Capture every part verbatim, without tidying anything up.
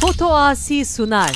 Foto Asi sunar.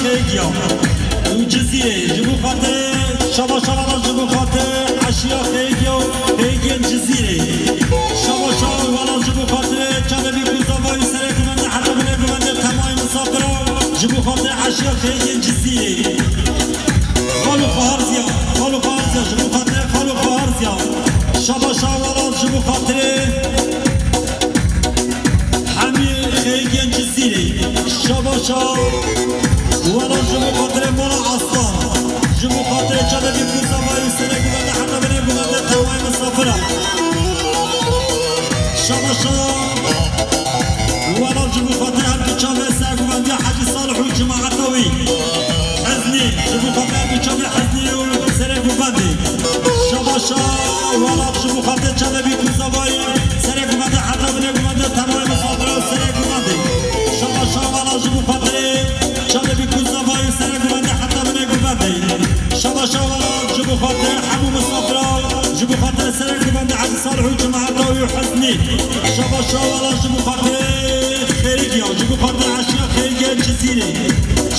Xêgiya û Cizîrê, ji bo xatirê şabaşa wala, ji bo xatirê eşîya Xêgiya û Xêgiyên Cizîrê. Şabaşa wala, ji bo xatirê çavê bî ku zavayî serê guvendê heta binê guvendê temayê misafira, ji bo xatirê eşîya Xêgiyên Cizîrê. Xalo Xarzîya, Xalo Xarzîya, ji bo xatirê Xalo Xarzîya. Şabaşa wala, ji bo xatirê Hemî Xêgên Cizîrê, şabaşa wala, ji bo xatirê Mola Aslan, ji bo xatirê çavê bî ku zavayî serê guvendê heta binê guvendê temayê misafira. Şabaşa wala, ji bo xatirê her du çavê ser guvendê Hecî Salih û cemaeta wî. Heznî, ji bo xatirê her du çavê Heznî û serê guvendê. Şabaşa wala, ji bo xatirê çavê bî ku zavayî serê guvendê heta binê guvendê temayê misafira serê guvendê. Şabaşa wala, ji bo xatirê çavê bî ku zavayî serê guvendê heta binê guvendê. Şabaşa wala, ji bo xatirê hemû misafira, ji bo xatirê serê guvendê Hecî Salih û cemaeta wî û Heznî. Şabaşa wala, ji bo xatirê Xêrîgiya, ji bo xatirê eşîya Xêrîgiya Cizîrê.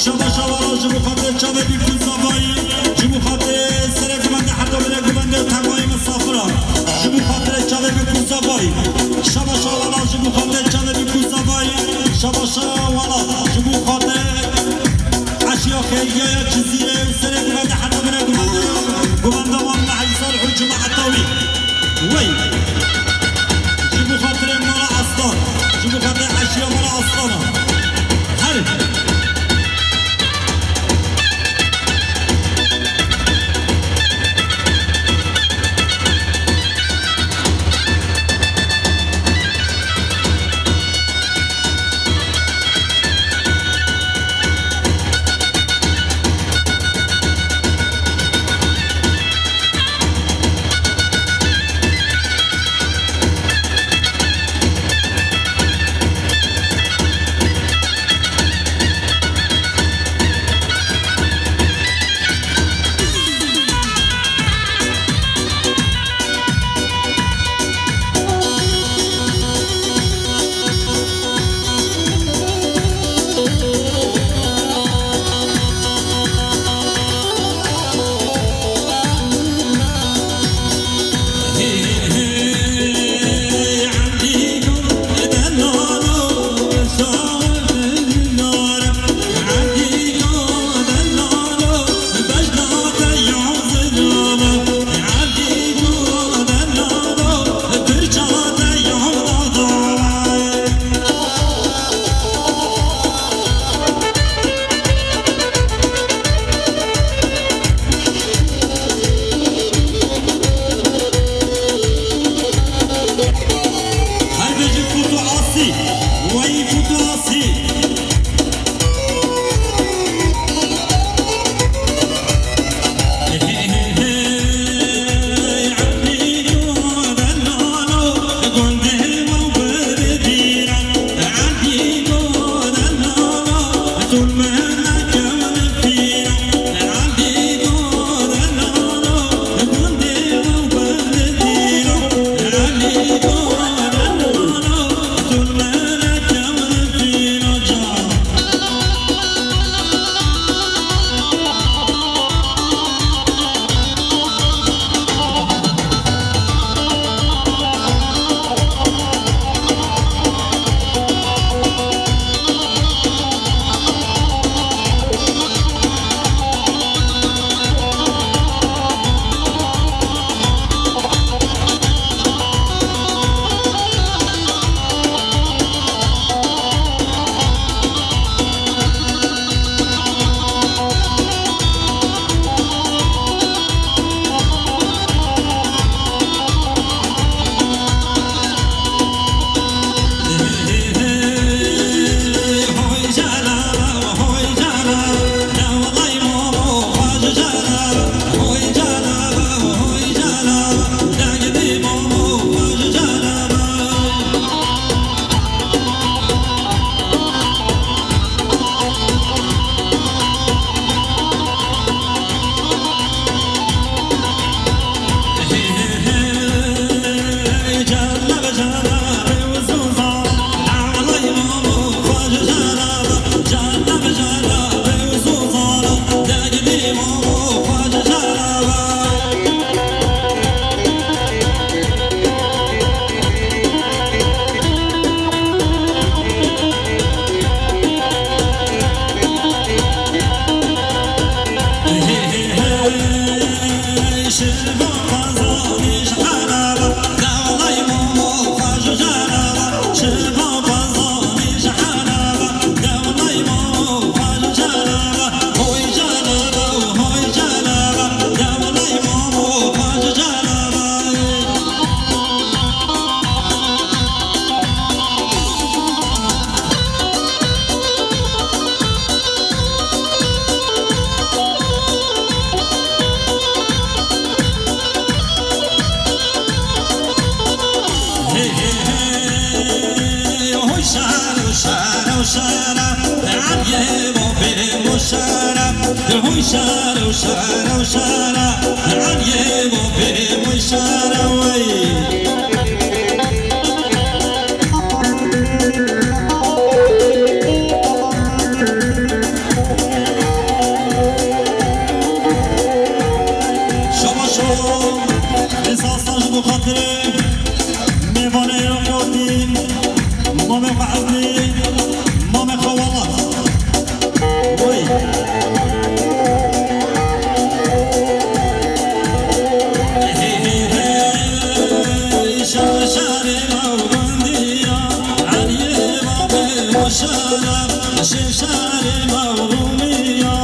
Şabaşa wala, ji bo xatirê çavê bî ku zavayî, ji bo xatirê serê guvendê heta binê guvendê temayê misafira. Ji bo xatirê çavê bî ku zavayî. Şabaşa wala, ji bo xatirê çavê bî ku zavayî. Şabaşa wala, ji bo xatirê eşîya Xêrîgiya ya Cizîrê û serê guvendê heta binê guvendê. Guvenda wan Hecî Salih û cemaeta wî. Wey! Ji bo xatirê Mala Aslan, ji bo xatirê eşîya Mala Aslan a. Her. Her bijî Fût û Asî, wey Fût û Asî. Şara, Aliyê babê mo şara, di hûn şara û şara û şara, Aliyê babê mo şara wey. Şabaşo, esas ji bo xatirê mêvanê Rexotîn, mamê xwe Ezlî, mamê xwe Welat. Wey. Hey, hey, hey, şar, şarê me û gundiya, Eliyê babê û şara, şêr şarê me û Rûmiya,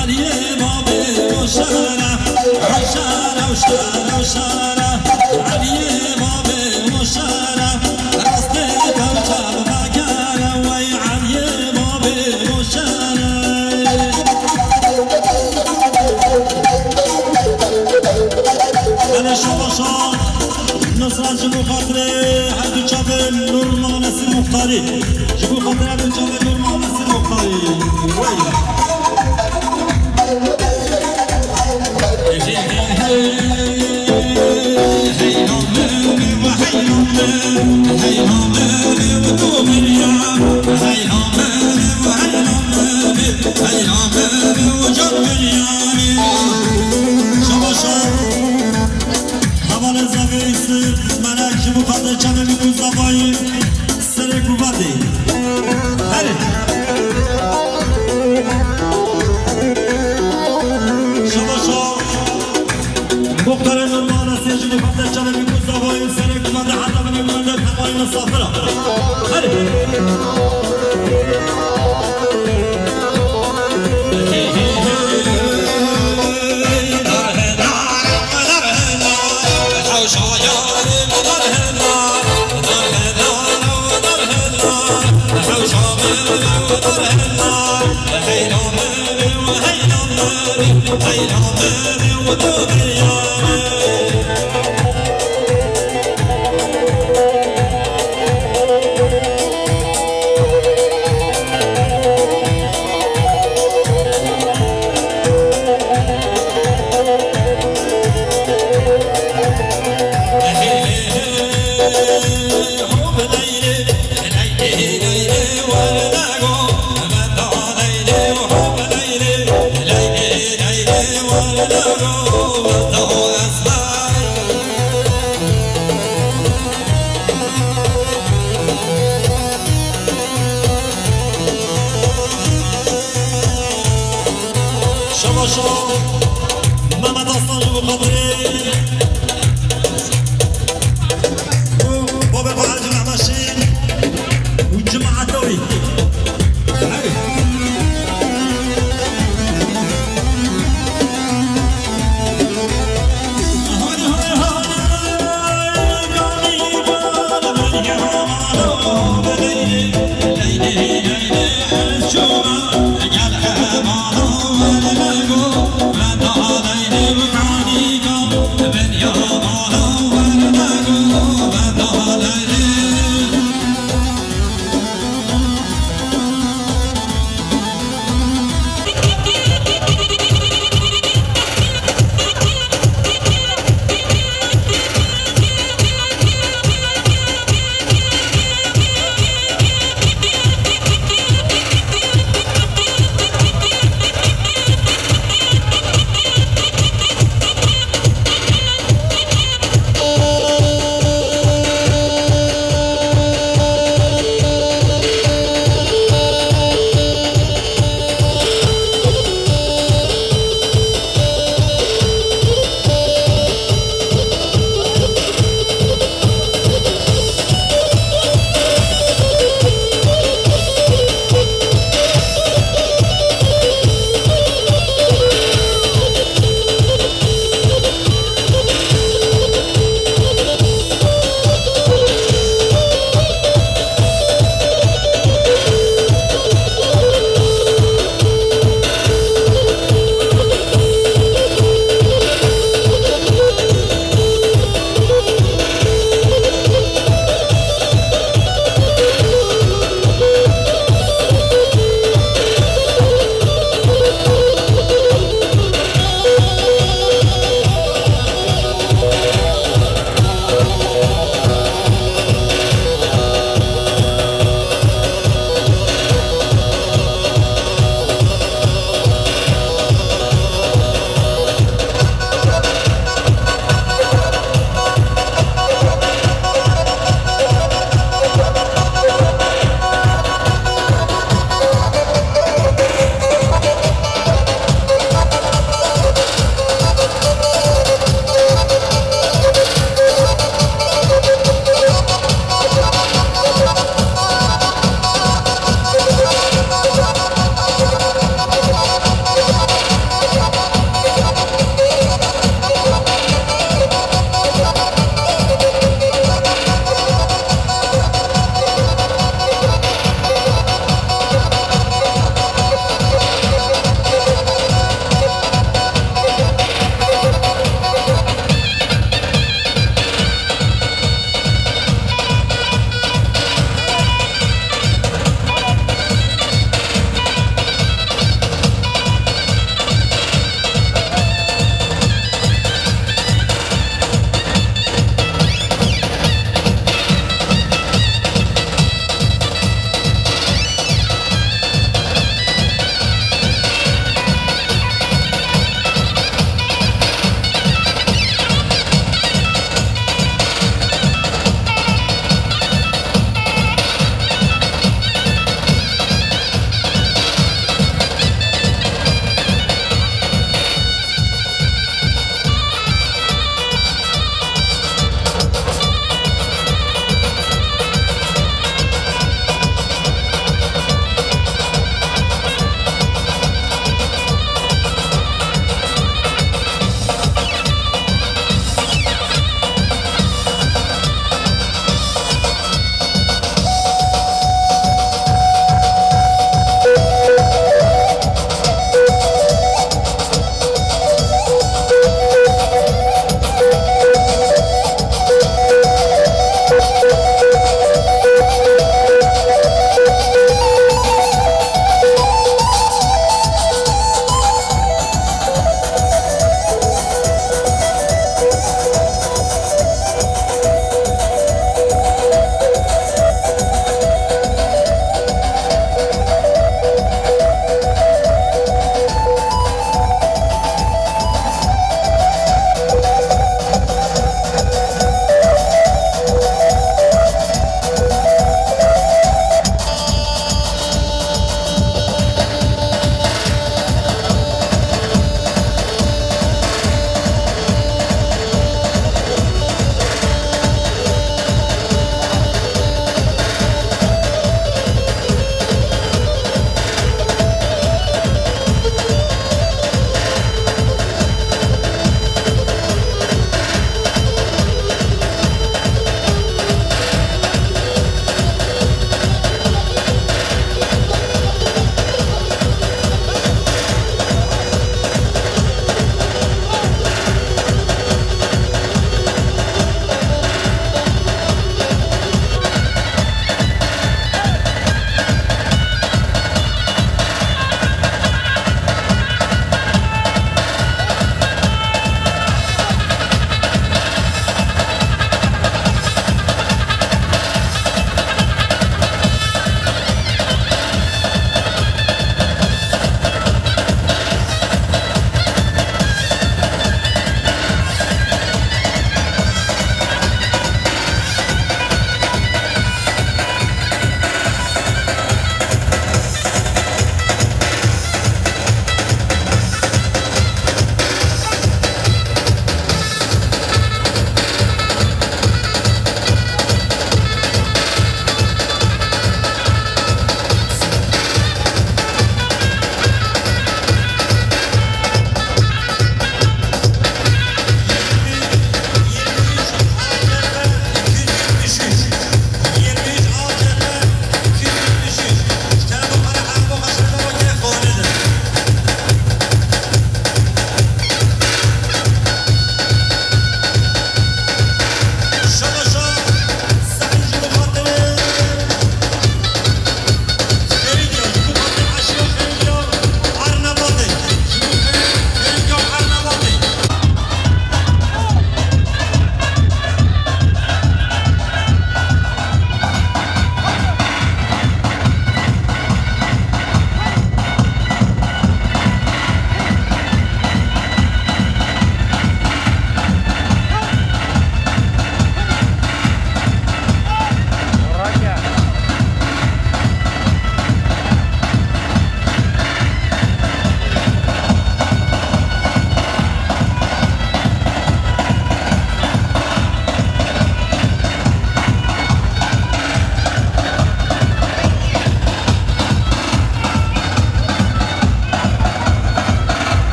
Eliyê babê û şara, şara û şara û şara, Eliyê babê û şara, rastê tewça bivakere wey Eliyê babê û şara. Hele şabaşa Nusret ji bo xatirê her du çavên Nur Mala Nesîr Muxtarî. Ji bo xatirê her du çavên Nur Mala Nesîr Muxtarî. Wey. Şabaşa. Hevalê zavê Yusuf Melek ji bo xatir çavê min ku zavayî serê ku vadê. Herê. Şabaşa. Muxtarê Nur Mala Nesîr ji bo xatir çavê min ku zavayî serê ku vadê heta binê ku vadê hewayî misafira. Herê.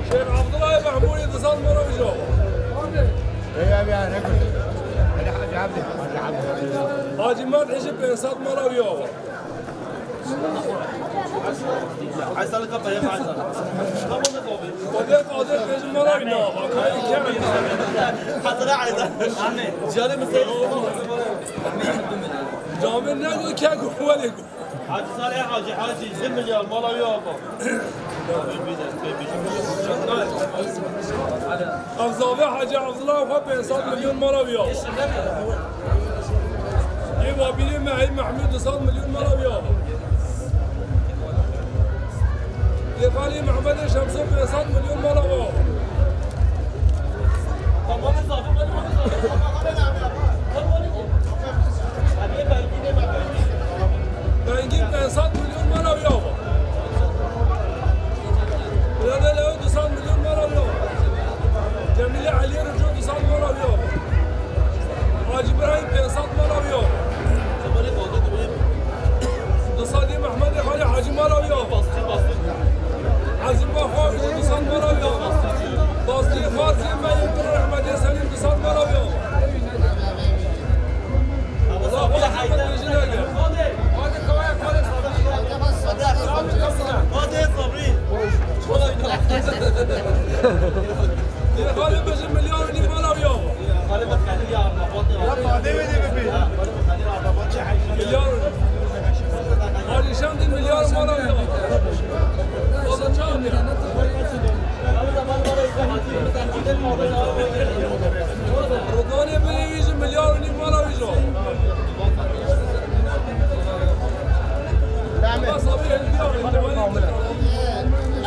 Şêx Abdullah Mahmûdê di sed mala wî jî ava. Hacî Mat Hêjî pênc sed mala wî ava. Qadir Qadir Hêjî mala wî nava. Kayê kêm. Hazır Ayda. Canım sen. Camê ne go, kek welê go. Hacî Salih Hacî, Hacî, du milyar mala wî ava. Ev zavê Hacî Abdullah xwe pênc sed milyon mala wî ava. Ê wabîrê me hey Mehmûd du sed milyon mala wî ava. Ê xalê Mehmedê Şemso pênc sed milyon mala wî ava. Bengî pênc sed milyon mala wî ava. Biradê Lew du sed milyon mala wî ava. Cemîlê Eliyê Rico du sed mala wî ava. Hacî Birahîm pênc sed mala wî ava. Du sedî Mehmedê Xalê Hacî mala wî ava. Ezîma Xawî du sed mala wî ava. Bastî Xazê me yê Rehmetê Selîm du sed mala wî ava. Milyar. Alîşan di milyar mala wî. Rıdvanê birê wî ji milyar û nîv mala wî jî.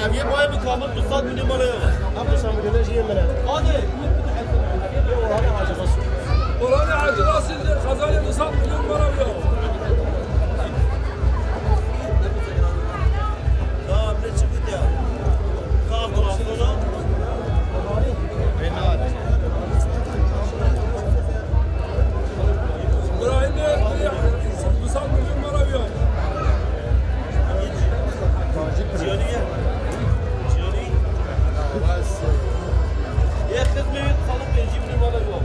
Ev yê bayê bi kamil du sed milyon mala ye. Ev du sed milyon jî yê min e. Hadi. Orhanê Hacı Resul. Orhanê Hacı Resul de Xezalê du sed milyon mala wî ye. Tamam, ne çıktı ya? Tamam, tamam. Brahim Bey, du sed milyon mala wî ye. Ciyaniye. Ciyani. Yê xizmê wî salık pêncî milyon mala wî ye.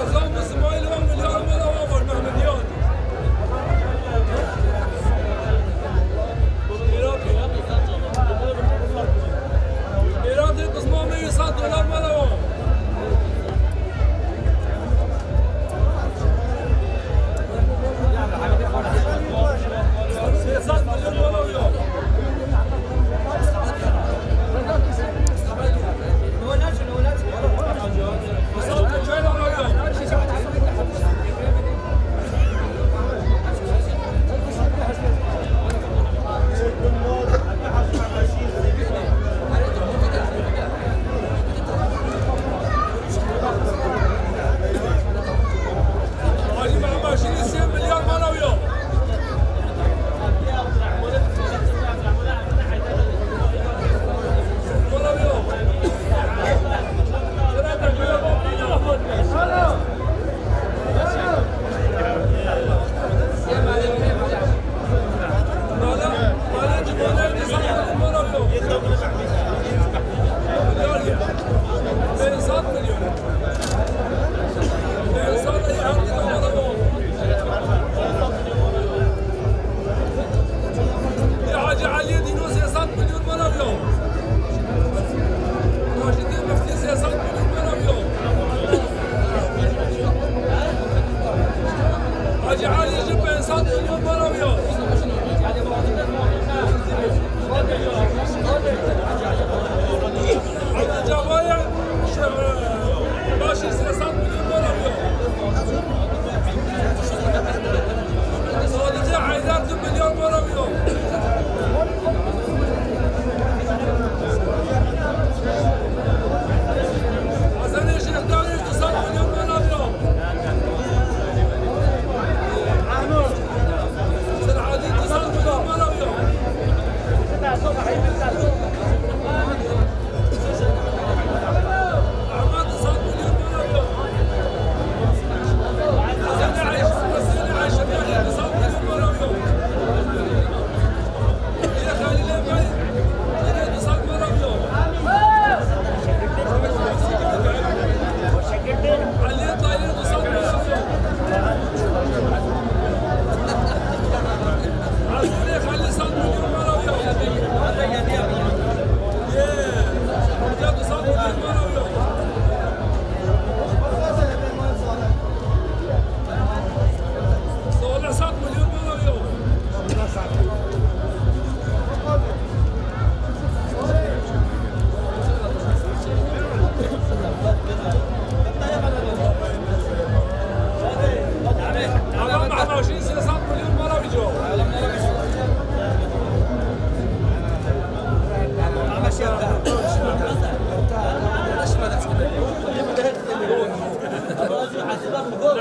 Azam İsmail ve milyar mala var Mehmet Yar. Irak, Irak, Irak, Irak, Irak, Irak, Irak,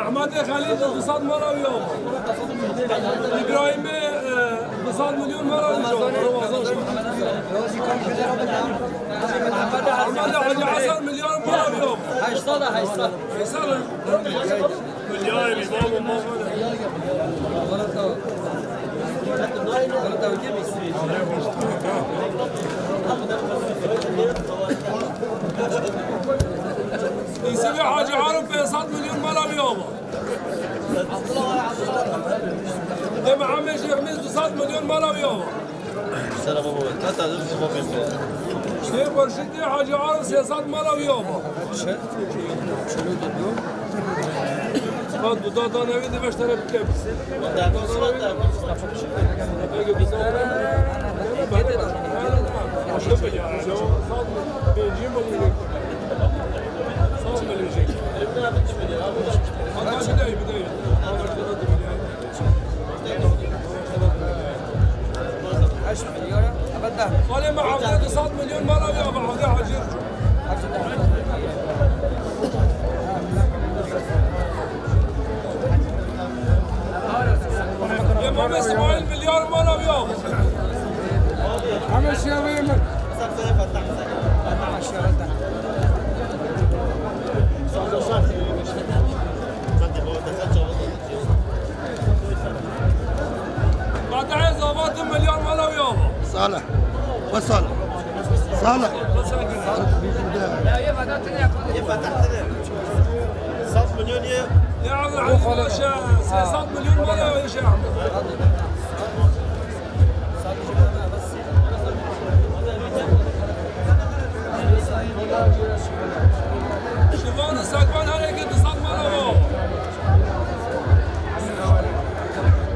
Ehmedê Xelîl du sed mala wî ava. Îbrahîmê, e, du sed milyon mala wî ava. Ehmedê Hacî Hesen milyar mala wî ava. Heşt sed e, heşt sed. Heşt sed e. Milyar wî ava, mala wî ava. Yusufê Hacî Arif pênc sed milyon mala wî ava. Dê Mihemed Şêx Mîz du sed milyon mala wî ava. Şêx Xurşîdê Hacî Arif sê sed mala wî ava. Ha, du da dana wî dibe ji te re bike. Heşt milyar, evet de. Xalê me hevdeh du sed milyon mala wî ava, hevdeh Hacî. Yê Mame Smail milyar mala wî ava. Heme şiya wê min. Qatihê Zava du milyar mala wî ava. Salih. We Salih. Salih. Sed milyon ye. Ya Abdülhamid Paşa, sê sed milyon mala wî ava. Şivan û Sekban her yekê du sed mala ava.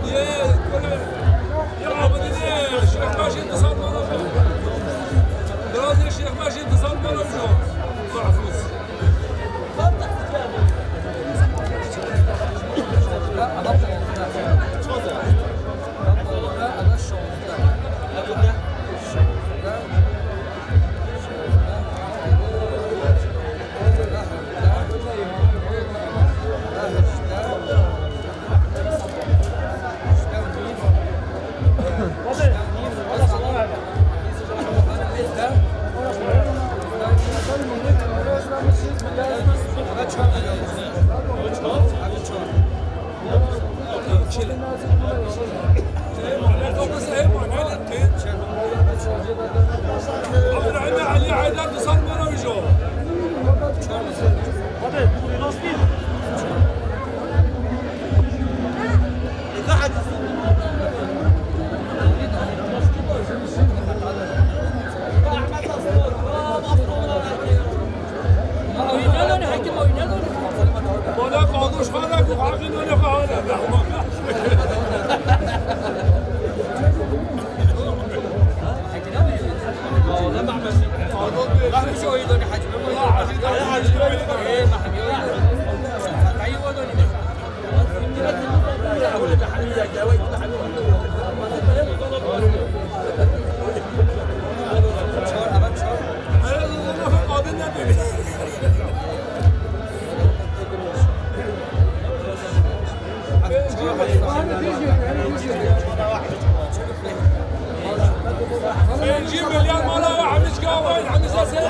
Yê, yê Abidînê Şêx Beşîr du sed mala ava. Birazê Şêx Beşîr du sed mala ava. Mahfuz. Pêncî milyar mala we Hemîd Kavay, Hemîd Sesên.